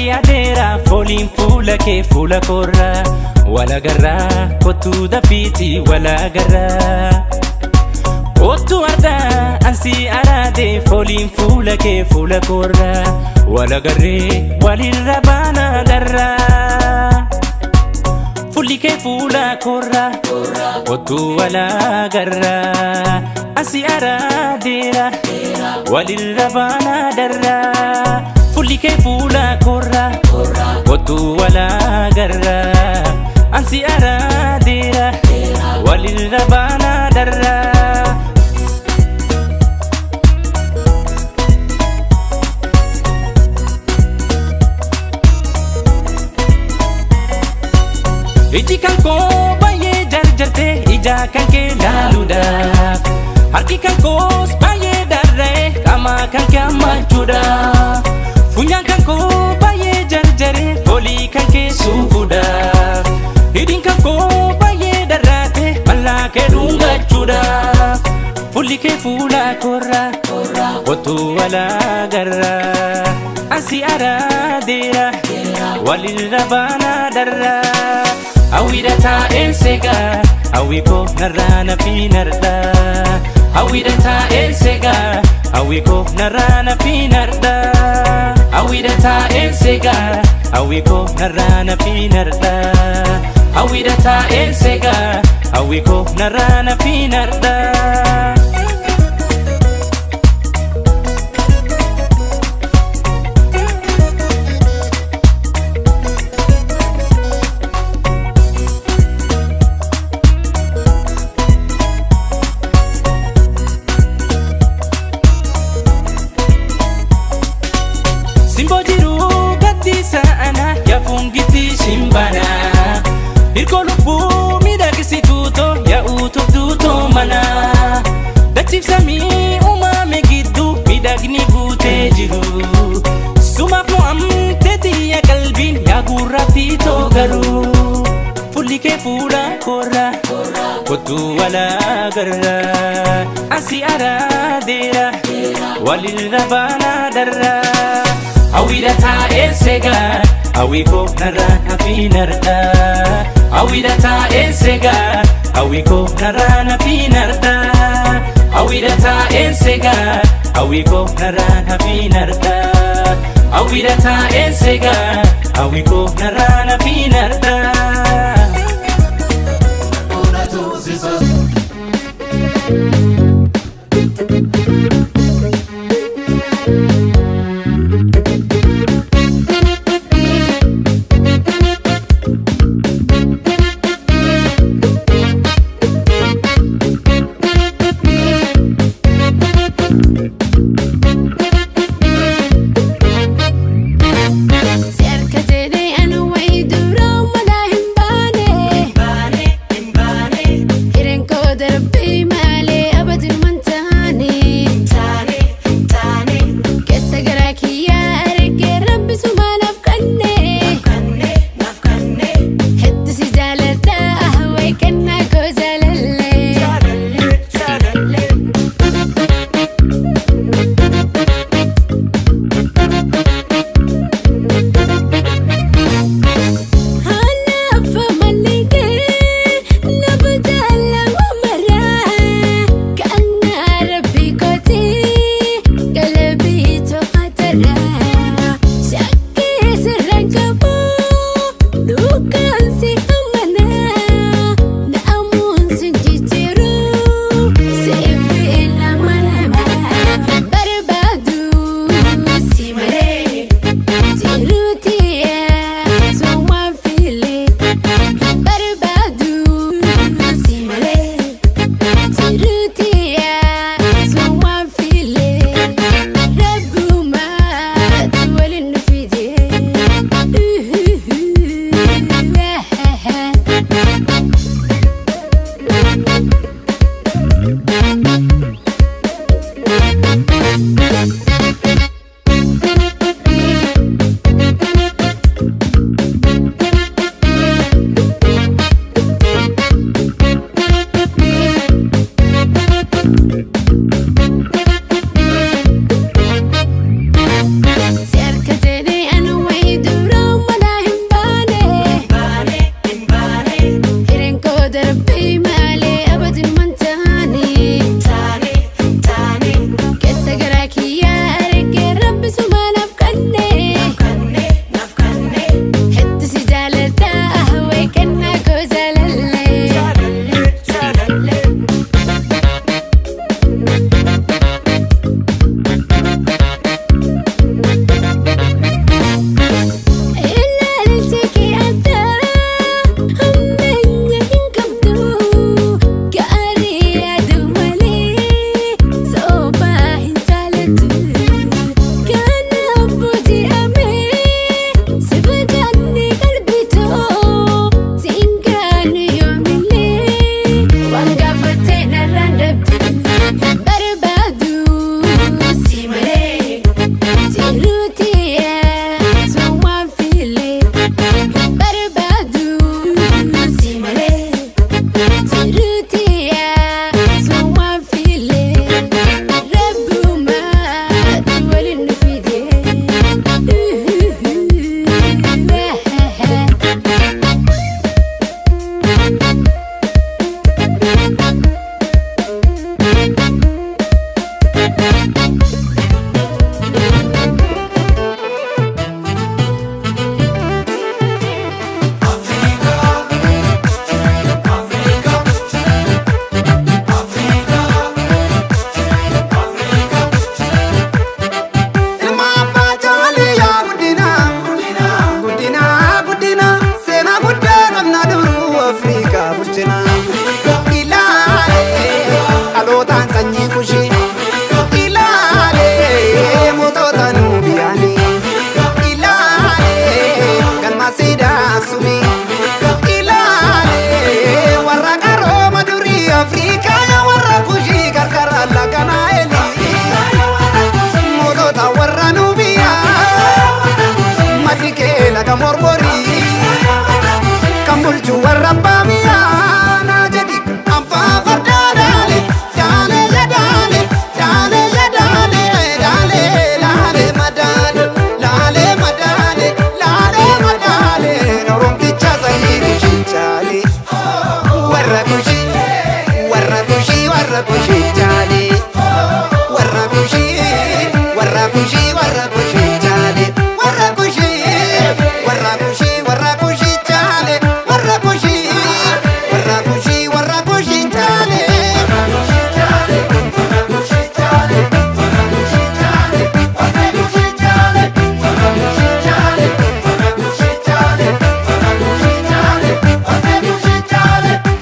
Ansi adeera fooliin fuula kee fuula koorraa walagarraa kottuu dafiiti walagarraa. Kottu ardaa ansi araade fooliin fuula kee fuula koorraa walagarree walirra baana darraa. Fuulli kee fuula koorraa kottu walagarraa ansi araadeera walirra baana darraa. Fuulli kee fuula koorraa kottu walagarraa ansi araadeera walirra baana darraa. Iji kan koo baay'ee jarjarte ija kan kee laaluudhaaf. Harki kan koos baay'ee darra'e qaama kan kee hammachuudhaaf. Funyaan kan koo baay'ee jarjare foolii kan kee suufuudhaaf. Hidhiin kan koo baay'ee darraate mallaa kee dhungachuudhaaf. Fuulli kee fuula koorraa kottu walagarraa. Ansi araadeera walirra baana darraa. Hawwiidha taa'een seegaa hawwi koo narraa na fiinarraa. Hawwiidha taa'een seegaa hawwi koo narraa na fiinarraa. Hawwiidha taa'een seegaa hawwi koo narraa na fiinarraa. Hawwiidha taa'een seegaa hawwi koo narraa na fiinarraa. Simboo jiruu gaddisa ana yaafungiti shimbana. Hirkoo lubbuu miidhagsituu too yaa'uutuuf duutoo mana. Dachiifsamii uumame gidduu miidhagni guutee jiru. Sumaaf mo'amtee xiyya qalbiin yaa gurraattii too garuu. Fuulli kee fuula koorraa kottu walagarraa. Ansi araadeera walirra baana darraa. Hawwiidha taa'een seegaa hawwi koo narraa na fiinarraa. Hawwiidha taa'een seegaa hawwi koo narraa na fiinarraa. Hawwiidha taa'een seegaa hawwi koo narraa na fiinarraa. Hawwiidha taa'een seegaa hawwi koo narraa na fiinarraa. Si harka jedhee ani wayii dura. Ka mormorii kan bulchu warra abbaa biyyaa naa jedhi abbaa fardaa daale daale ya daale daale ya daale daale laale madaale laale madaale laale madaale oromticha sanyii kushichaale warra kushii warra kushii warra kushichaale warra kushii warra kushii warra kushichaale warra kushii warra kushii warra kushichaale warra kushii warra kushii warra kushichaale.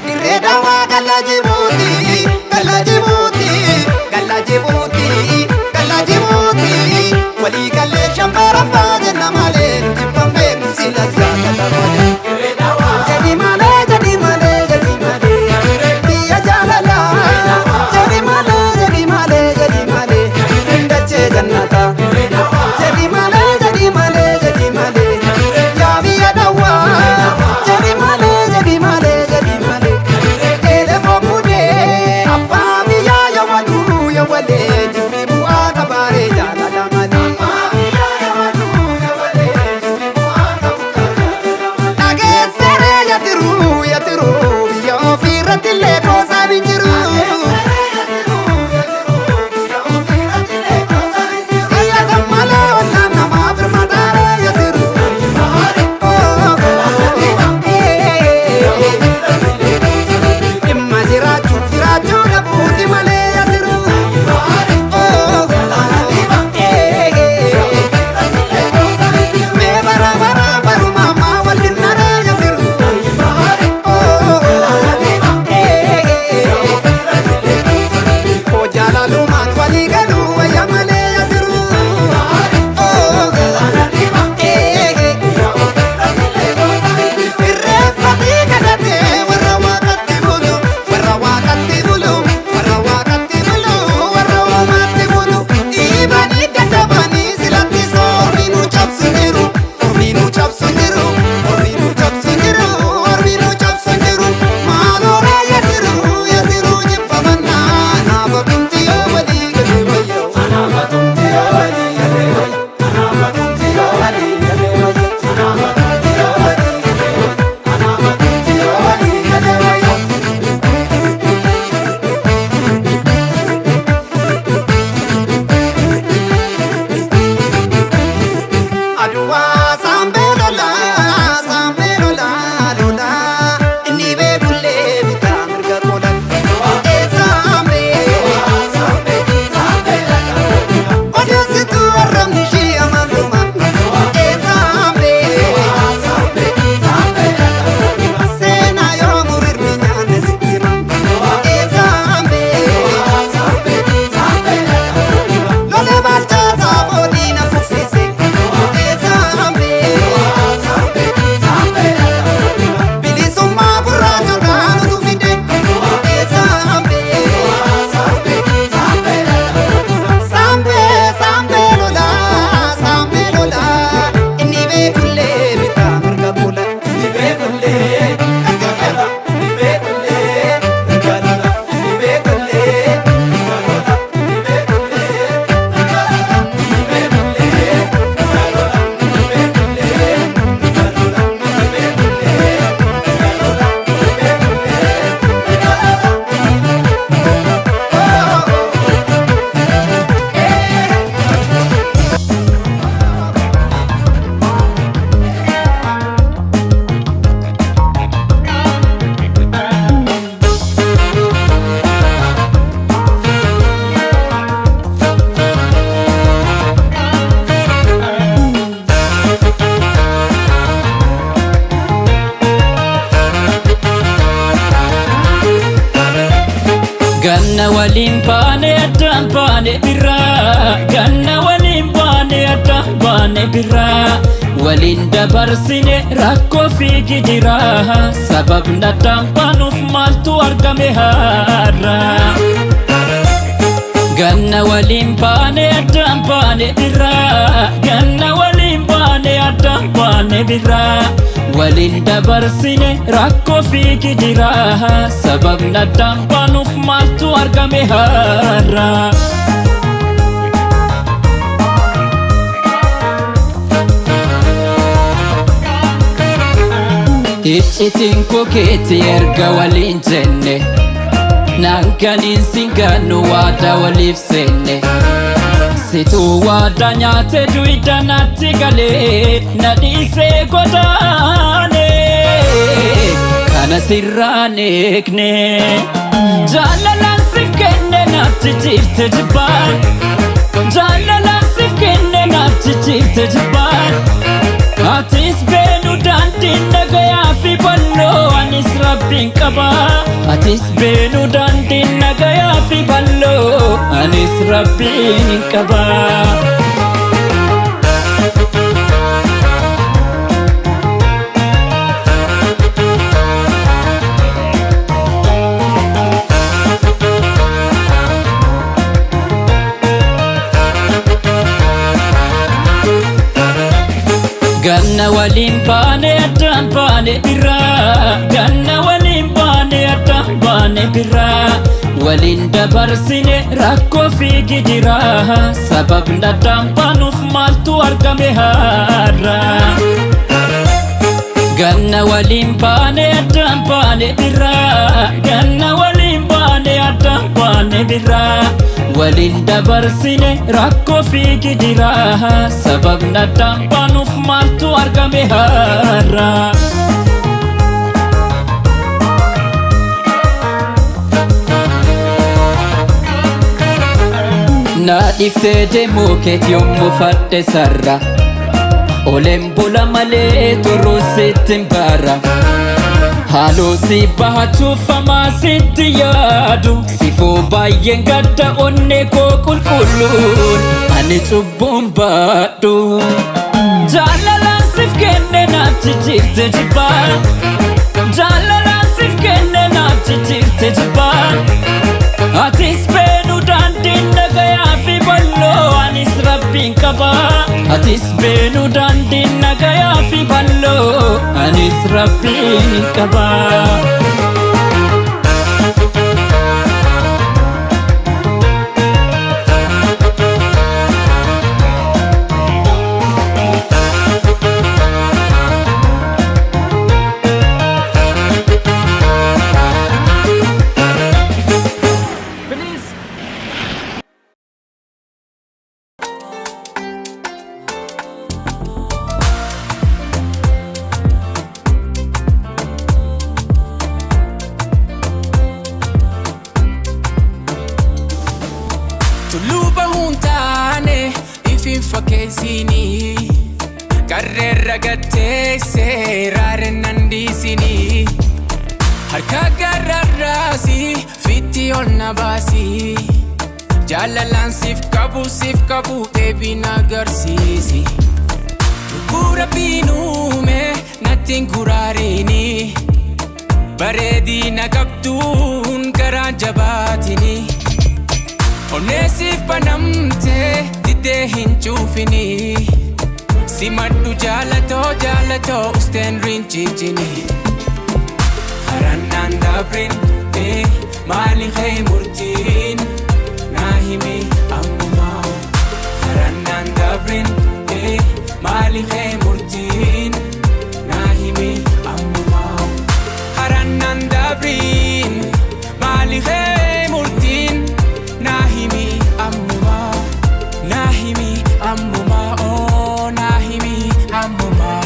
Dirree dawaa gala Jibuutii, gala Jibuutii, gala Jibuutii, gala Jibuutii. Walii galee shambara jenna malee nu jibban beeknu sila jaalala malee. Jedhi malee, jedhi malee, jedhi malee, biyya jaalalaa. Jedhi malee, jedhi malee, jedhi malee, dachee jannataa. Jedhi malee, jedhi malee, jedhi malee, yaa biyya dawwaa. Jedhi malee, jedhi malee, jedhi malee. Elemoo kudee abbaa biyyaa yoo waluu yoo walee jibbi bu'aa qabaaree jaalala malee. Dhageessaree yatiruu yatiruu biyya ofiirratti illee qoosaa hin jiru. Biyya kan malee ollaan namaa birmataaree yatiruu. Dhimma jiraachuuf jiraachuu dhabuuti malee yatiruu. Mee bara bara baruma ammaa wal dinnaree yatiruu. Koo jaalalumaan walii galuu wayya malee yatiruu. Irreeffatee kadhatee warra waaqatti bulu, warra waaqatti bulu, warra waaqatti bulu, warra uumaatti bulu. Dhiibanii dadhabanii silatti soorri nu cabsu jiru, ormi nu cabsu jiru, ormi nu cabsu jiru, ormi nu cabsu jiru. Maaloo yaatiru yaatiru jibbamannaa naafa tumti yoo walii galee wayyoo. Naafa tumti yoo walii galee wayyoo. Naafa tumti yoo walii galee wayyoo. Naafa tumti yoo walii galee wayyoo. Aduwaa saambee lolaa saambee lolaa lolaa inni beekullee bitaa mirga qola. Saambee odeessituu arrabni ishee amaluma. Saambee seenaa yoo murirri nyaanne sitti hima. Saambee lola baalchaa saafoo diina kuffise. Saambee bilisummaa gurraachotaa nutu fide. Saambee saambee saambee lolaa saambee lolaa inni beekullee bitaa mirga bula. Inni beekullee mirga lola. Inni beekullee mirga lola. Inni beekullee mirga lola. Inni beekullee mirga lola. Inni beekullee mirga lola. Inni beekullee mirga lola. Inni beekullee mirga lola. Inni beekullee mirga lola. Ganna waliin baane addaan baane birraa Ganna waliin baane addaan baane birraa Waliin dabarsine rakkoo fi gidiraa Sababni addaan baanuuf maaltu argame har'aa Ganna waliin baane addaan baane birraa Ganna waliin baane addaan baane Birraa waliin dabarsine rakkoo fi gidiraa, sababni addaan baanuuf maaltu argame har'a? Iccitiin koo keetti erga waliin jenne, naan singaannu waadaa waliif seenne. Situu waadaa nyaate duyda natti galee na dhiisee godaane, kana sirraan eegne. Jaalalaan siif kenne naaf jijjiirte jibbaan, jaalalaan siif kenne naaf jijjiirte jibbaan. Atis beenu daandiin nagayaa fi balloo, anis Rabbiin qaba. Atis beenu daandiin nagayaa fi balloo, anis Rabbiin qaba. Ganna waliin baane addaan baane birraa, ganna waliin baane addaan baane birraa, waliin dabarsine rakkoo fi gidiraa, sababni addaan baanuuf maaltu argame har'a? Ganna waliin baane addaan baane birraa, ganna waliin baane addaan baane birraa, waliin dabarsine rakkoo fi gidiraa, sababni addaan baanuuf maaltu argame har'a? Na dhiftee deemuu keeti yommuu fadhe sarra, oleen bula malee turuu sitti hin bara. Haaloo si bahachuuf hamaa sitti yaadu, sifoo baay'een gadda onnee koo qulqulluun ani cubbuun baadhu. Jaalalaan siif kenne naaf jijjiirte jibbaan, jaalalaan siif kenne naaf jijjiirte jibbaan. Atis beenu daandiin nagayaa fi balloo, anis Rabbiin qaba. Atis beenu daandiin nagayaa fi balloo, anis Rabbiin qaba. Please. Tulluu bahuun taane ifin fakkeessinii, qarreerra gatteessee raaren nan dhiisinii, harka gararraasii fitti ol na baasii, jaalalaan siif qabu siif qabu deebii na agarsiisi. Lubbuu Rabbiin uume natti hin kuraarinii, bareedina qabduun garaan jabaatinii. Onneesiif banamtee diddee hin cuufinii. Simadhu jaalatoo jaalatoo usteen rincicini. Harannaan dabrin maali kee murtiin naa himi ammumaa. Harannaan dabrin maali kee murtiin naa himi ammumaa. Harannaan dabrin maali kee murtiin naa himi ammumaa. Naa himi ammumaa, oh, naa himi ammumaa.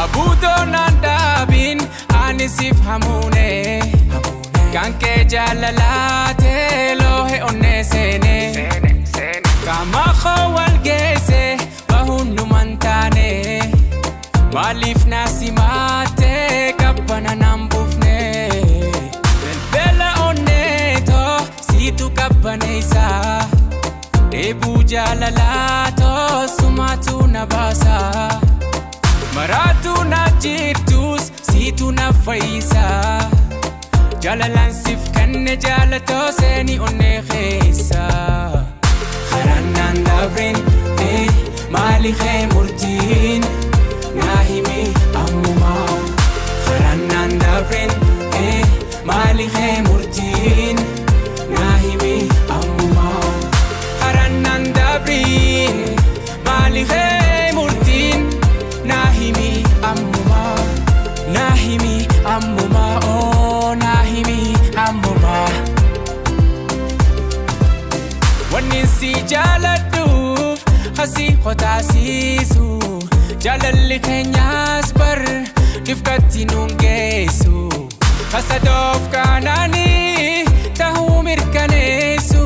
Abuutoo naan dhaabin ani siif hamuune, kan kee jaalalaatee loohe onnee seene, qaama koo wal geesse bahuun numan taane, maaliif na simaatee qabbana naan buufne? Belbela onneetoo siitu qabbaneessa, dheebuu jaalalaatoo sumaatu na baasa. Maraatu na jirtus siitu na fayyisa. Jaalalaan siif kenne jaalatoo seeni onnee keessa. Harannaan dabrin maali Maali kee murtiin naa himi ammumaa. Karannaan dabrin, maali kee murtiin naa himi ammumaa. Karannaan dabrin, maali kee murtiin naa himi ammumaa. Naa himi ammumaa, oo naa himi ammumaa. Wanni si jaaladhuuf hasii qotaasiisu, jaalalli keenyaas bar dhifkatti nuun geessu. Hasadoof kaanaanii tahuu mirkaneessu,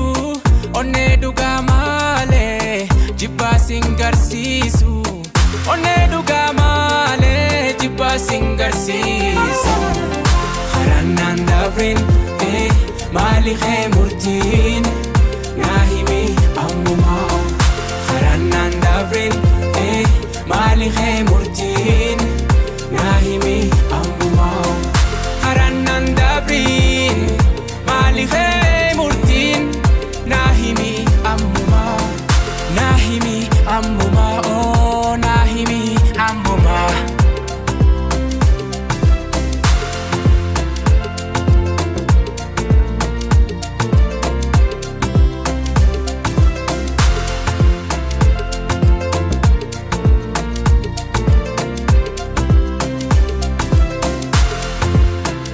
onnee dhugaa maalee jibbaa sin garsiisu. Onnee dhugaa maalee jibbaa sin garsiisu. Karannaan dabrin, maali kee murtiin naa himi ammumaa. Karannaan dabrin.